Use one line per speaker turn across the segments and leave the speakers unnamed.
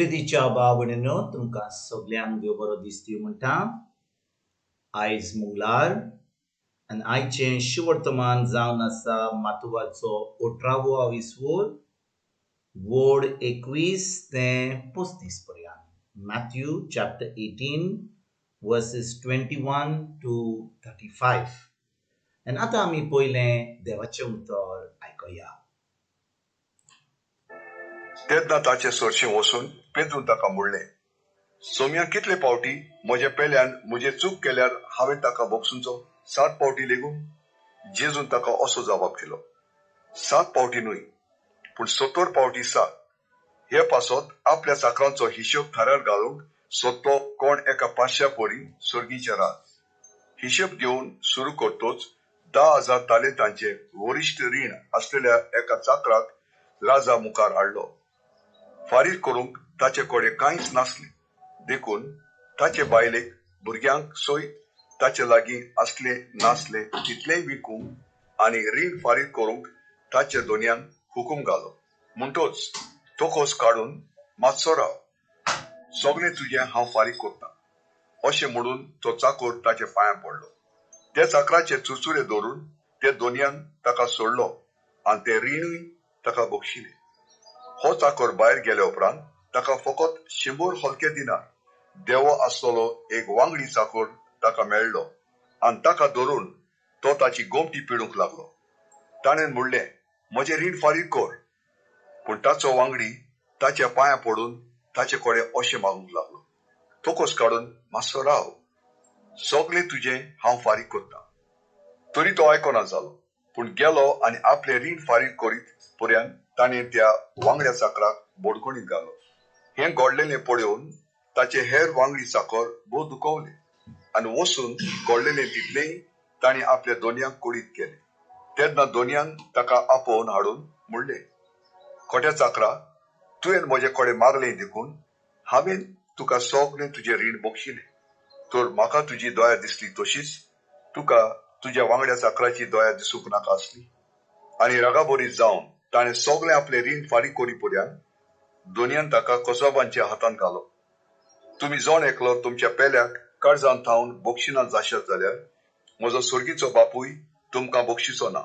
प्रितीच्या भाव भयणीनो, तुमकां सगल्यांक देव बरो दीस दिवं म्हणटा. आयज मंगळार आनी आयचें शुवर्तमान जावन आसा मातुवाचो अठरावो आविस्वोर, वड 21 ते 35 पर्यंत. Matthew chapter 18 verses 21 to 35. आनी आतां आमी पयलें देवाचें उतर आयकुया.
तेन्ना ताचे सरशीं वचून पेद्रून ताका म्हणलें, सोमया कितले पावटी म्हज्या पेल्यान म्हजे चूक केल्यार हांवें ताका बोगसुचो? 7 पावटी लेगून? जेजून ताका असो जबाब दिलो, 7 पावटी न्हय, पूण 70 पावटी 7. हे पासत आपल्या चाकरांचो हिशोब थाऱ्यार घालूंक सोदतो कोण एका पांचश्या परी सर्गीचे राज. हिशोब दिवन सुरू करतोच 10,000 तालेंतांचे वरिश्ठ रीण आसलेल्या एका चाकराक राजा मुखार हाडलो. फारीक करूंक ताचे कडेन कांयच नासलें, देखून ताचे बायलेक भुरग्यांक सयत ताचे लागीं आसले नासले तितलेंय विकूंक आनी रीण फारीक करूंक ताच्या दोनयान हुकूम घालो. म्हणटोच तोकोस काडून मातसो राव, सगळें तुजें हांव फारीक करतां, अशें म्हणून तो चाकोर ताच्या पांयां पडलो. त्या चाकराचे चुरचुरे धरून ते दोनयान ताका सोडलो आनी ते रिणूय ताका बक्षिलें. हो चाकोर भायर गेल्या उपरांत ताका फकत 100 हलके दिनार देवो आसलेलो एक वांगडी चाकोर ताका मेळ्ळो आनी ताका धरून तो ताची गोमटी पिडूंक लागलो. ताणें म्हणलें, म्हजें रीण फारीक कर. पूण ताचो वांगडी ताच्या पांयां पडून ताचे कडेन अशें मागूंक लागलो, तोकोस काडून मातसो राव, सगळें तुजें हांव फारीक करतां. तरी तो आयकना जालो, पूण गेलो आनी आपलें रीण फारीक करीत पर्यंत ताणें त्या वांगड्या चाकराक बोडकोणीत घालो. हें घडलेलें पळोवन ताचे हेर वांगडी चाकर भोव दुखवले आनी वचून घडलेलें तितलेंय ताणें आपल्या दोनयांक कळीत केलें. तेन्ना दोनयान ताका आपोवन हाडून म्हणलें, खोट्या चाकरा, तुवें म्हजे कडेन मागलें देखून हांवें तुका सगळें तुजें रीण बक्षिलें. तर म्हाका तुजी दया दिसली तशीच तुका तुज्या वांगड्या चाकराची दया दिसूंक नाका आसली. आनी रागाबरी जावन ताणें सगळें आपलें रीण फारीक करी पर्यंत दोनयान ताका कसबांच्या हातांत घालो. तुमी जण एकलो तुमच्या पेल्याक काळजान थावन बक्षिना जाशात जाल्यार म्हजो सर्गीचो बापूय तुमकां बक्षिचो ना.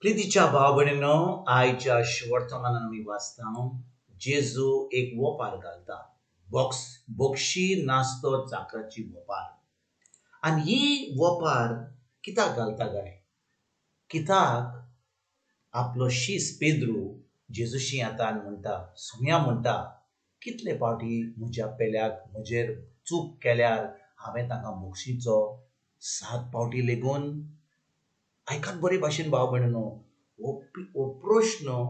प्रितीच्या भाव भयणीनो, आयच्या वर्तमानान आमी वाचता जेजू एक वोपार घालता, बक्षी नासतो चाकराची वोपार. आनी ही वोपार कित्याक घालता काय? कित्याक आपलो शीस पेद्रू जेजूशी येता आनी म्हणटा, सोम्या म्हणटा, कितले पावटी म्हज्या पेल्याक म्हजेर चूक केल्यार हांवें तांकां बक्षीचो? 7 पावटी लेगून? आयकात बरे भाशेन भाव भयणीनो, हो प्रश्न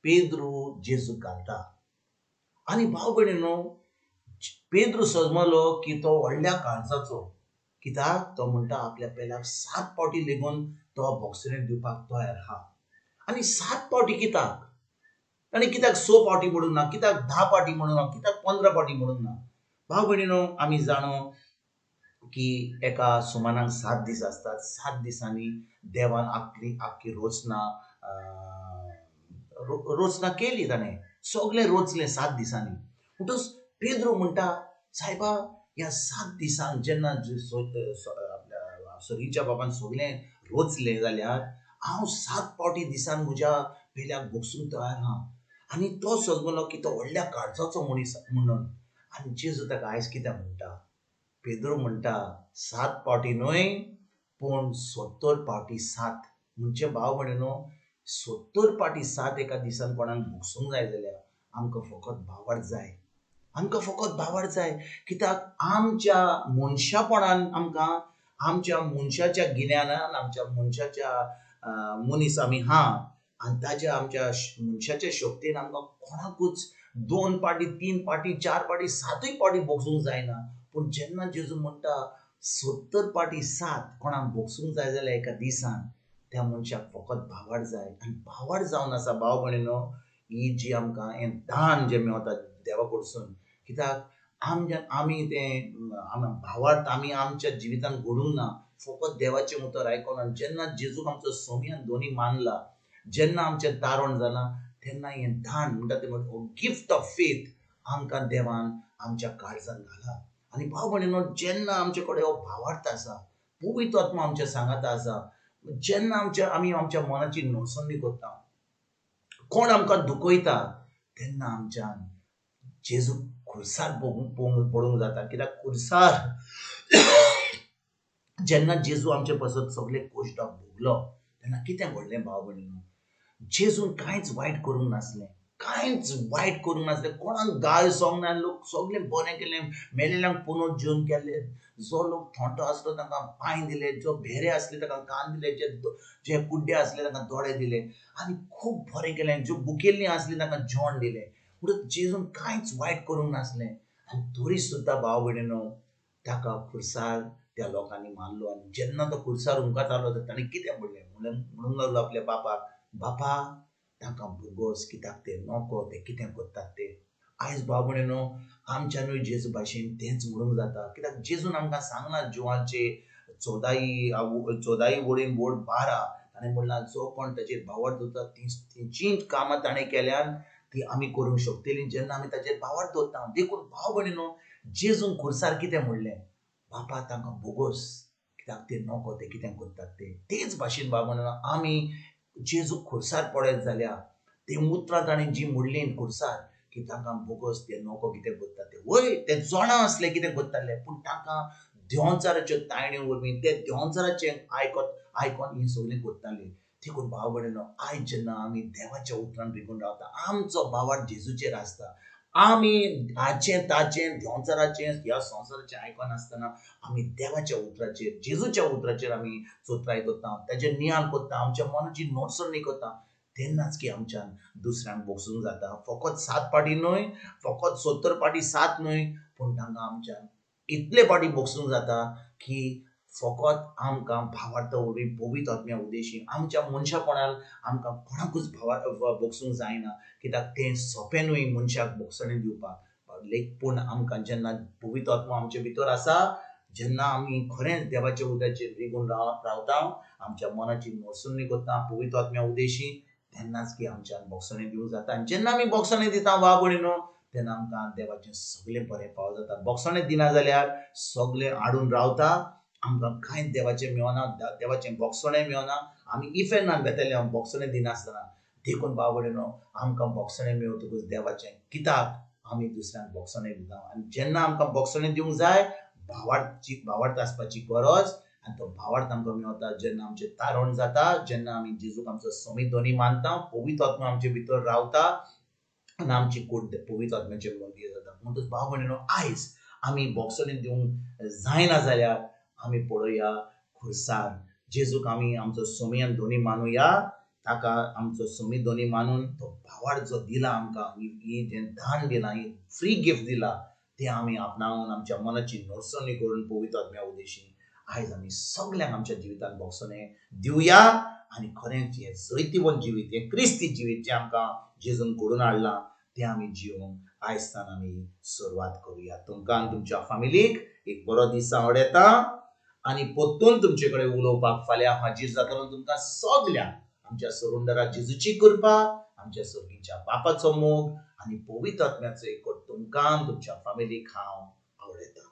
पेद्रू जेजूक घालता. आनी भाव भयणीनो, पेद्रू सजमलो की तो व्हडल्या काळजाचो, कित्याक तो म्हणटा आपल्या पेल्याक 7 पावटी लेगून तो बॉक्सरेन दिवपाक तयार आहा. आनी 7 पावटी कित्याक? ताणें कित्याक 6 पावटी म्हणूंक ना, कित्याक 10 पावटी म्हणूंक ना, कित्याक 15 पावटी म्हणूंक ना? भाव भयणीनो, आमी जाणो की एका सुमानाक 7 दीस आसतात. 7 दिसांनी देवान आपली आख्खी रोचना रोचना केली, ताणें सगळें रोचलें 7 दिसांनी. म्हणटच पेद्रू म्हणटा, सायबा, ह्या 7 दिसांक जेन्ना आपल्या सर्गीच्या बाबान सगळें रोचलें जाल्यार हांव 7 पावटी दिसान म्हज्या पेल्याक बक्षूंक तयार आहा. आनी तो सजमलो की तो व्हडल्या काळजाचो मनीस म्हणून. आनी जेजू ताका आयज कित्याक म्हणटा? पेद्रू म्हणटा 7 पावटी न्हय, पूण 70 पावटी 7. म्हणजे भाव भयणीनो, 70 पावटी 7 एका दिसान कोणाक बक्षूंक जाय जाल्यार आमकां फकत भावार्थ जाय, आमकां फकत भावार्थ जाय. कित्याक आमच्या मनशापणान, आमकां आमच्या मनशाच्या गिन्यानान, आमच्या मनशाच्या मनीस आमी हा, आनी ताच्या आमच्या मनशाच्या शक्तीन आमकां कोणाकूच 2 पाटी, 3 पाटी, 4 पाटी, 7 पाटी बक्षूंक जायना. पूण जेन्ना जेजू म्हणटा 70 पाटी 7 कोणाक बक्षूंक जाय जाल्यार एका दिसान त्या मनशाक फकत भावार्थ जाय. आनी भावार्थ जावन आसा भाव भयणीनो, ही जी आमकां हें दान जें मेवता देवा कडसून, कित्याक आमच्या आमी तें भावार्थ आमी आमच्या जिवितांत घडूंक ना, फकत देवाचें उतर आयकोन. आनी जेन्ना जेजूक आमचो सोमयान दोनी मानला, जेन्ना आमचें तारण जालां, तेन्ना हें दान म्हणटा तें गिफ्ट ऑफ फेथ आमकां देवान आमच्या काळजान घाला. आनी भाव भयणीनो, जेन्ना आमचे कडेन हो भावार्थ आसा, पवित्र आत्मा आमच्या सांगाता आसा, जेन्ना आमी आमच्या मनाची नोसणी करता, कोण आमकां दुखयता, तेन्ना आमच्यान जेजू खुर्सार पडूंक जाता. कित्याक खुर्सार जेन्ना जेजू आमचे पासत सगळे कोश्टाक भोगलो तेन्ना कितें घडलें भाव भयणीनो, जेजून कांयच वायट करूंक नासलें, कांयच वायट करूंक नासलें, कोणाक गाळ सोंग ना, लोक सगळें बरें केलें, मेलेल्यांक पुनर्जीवन केलें, जो लोक थोंटो आसलो तांकां पांय दिले, जो भेरे आसले तांकां कान दिले, जे कुड्डे आसले तांकां दोळे दिले आनी खूब बरें केलें, ज्यो बुकेल्लीं आसलीं तांकां जेवण दिलें. म्हणटकच जेजून कांयच वायट करूंक नासलें आनी तरी सुद्दां भाव भयणीनो ताका खुर्सार त्या लोकांनी मारलो. आनी जेन्ना तो खुर्सार हुमकतालो तर ताणें कितें म्हणलें, म्हणूंक लागलो आपल्या बापाक, बापा तांकां भोगोस, कित्याक ते नको ते कितें करतात ते. आयज भाव भयणीनो आमच्यानूय जेजू भाशेन तेंच म्हणूंक जाता, कित्याक जेजून आमकां सांगलां जुवांचे 14 वळीन वोड 12 ताणें म्हणलां, जो कोण ताचेर भावार्थ दवरता तीं कामां ताणें केल्यान ती आमी करूंक शकतली जेन्ना आमी ताचेर भावार्थ दवरता. देखून भाव भयणीनो जेजून खुर्सार कितें म्हणलें, बापा तांकां भोगोस, कित्याक ते नको ते कितें करतात ते. तेच भाशेन भाव भयणीनो आमी जेजू खुर्सार पळयत जाल्यार ते उतरां ताणें जी म्हणलीं खुर्सार की तांकां भोगोस, ते नको कितें करतात ते, वय ते जाणा आसले कितें करताले, पूण तांकां देंवचाराच्यो तायण्यो वरवीं ते देंवचाराचें आयकोन हीं सगळीं करतालीं. देखून भाव भयणीनो आयज जेन्ना आमी देवाच्या उतरान रिगून रावता, आमचो भावार्थ जेजूचेर आसता, आमी हाचें ताचें देंवचाराचें ह्या संवसाराचें आयकून आसतना आमी देवाच्या उतराचेर जेजूच्या उतराचेर आमी चोत्राय करता, ताचेर नियाळ करता, आमच्या मनाची नोटसणी करता, तेन्नाच की आमच्यान दुसऱ्यांक भोगसूंक जाता. फकत 7 पाटी न्हय, फकत 70 पाटी 7 न्हय, पूण तांकां आमच्यान इतले पाटी भोगसूंक जाता की फकत आमकां भावार्थ वरवीं पवित्र आत्म्या उदेशी आमच्या मनशापणान आमकां कोणाकूच भोगसूंक जायना, कित्याक तें सोंपें न्हय मनशाक भोगसणें दिवपाक. पूण आमकां जेन्ना पवित्र आत्मा आमचे भितर आसा, जेन्ना आमी खरेंच देवाच्या उदयाचेर रिगून रावता, आमच्या मनाची नोसणी करता पवित्र आत्म्या उदेशी, तेन्नाच की आमच्यान भोगसणें दिवंक जाता. आनी जेन्ना आमी भोगसणें दिता वा भयणीनो तेन्ना आमकां देवाचें सगळें बरें पाव जाता. भोगसणें दिना जाल्यार सगळें आडून रावता, आमकां कांय देवाचें मेळना, देवाचें भोगसणें मेळना, आमी इफेर्नान वेतले भोगसणें दिनासतना. देखून भाव भयणीनो आमकां भोगसणें मेळटकूच देवाचें कित्याक आमी दुसऱ्यांक भोगसणें दिता. आनी जेन्ना आमकां भोगसणें दिवंक जाय भावार्थ आसपाची गरज, आनी तो भावार्थ आमकां मेळटा जेन्ना आमचें तारण जाता, जेन्ना आमी जेजूक आमचो समी धनी मानता, पवित्र आत्मा आमचे भितर रावता आनी आमची कूड पवित्र आत्म्याचे मंदीर जाता. म्हणटकच भाव भयणीनो आयज आमी भोगसणें दिवंक जायना जाल्यार आमी पळोवया खुर्सार जेजूक आमी आमचो सोमी आनी धनी मानुया, ताका आमचो सोमी धनी मानून तो भावार्थ जो दिला आमकां, ही जें दान दिलां, ही फ्री गिफ्ट दिला, तें आमी आपणावन आमच्या मनाची नोटसणी करून पवित्र आत्म्या उदेशी आयज आमी सगल्यांक आमच्या जिवितांत भोगसणें दिवया आनी खरेंच हें जैतिवंत जिवीत, हें क्रिस्ती जिवीत जें आमकां जेजून घडोवन हाडलां तें आमी जिवंक आयजसान आमी सुरवात करुया. तुमकां आनी तुमच्या फामिलीक एक बरो दीस आवडटा आनी परतून तुमचे कडेन उलोवपाक फाल्यां हाजीर जातलो. तुमकां सगल्यांक आमच्या सरुंदरा जेजूची कृपा, आमच्या सर्गीच्या बापाचो मोग आनी पवित्र आत्म्याचो एकवट तुमकां तुमच्या फामिलीक हांव आवडटा.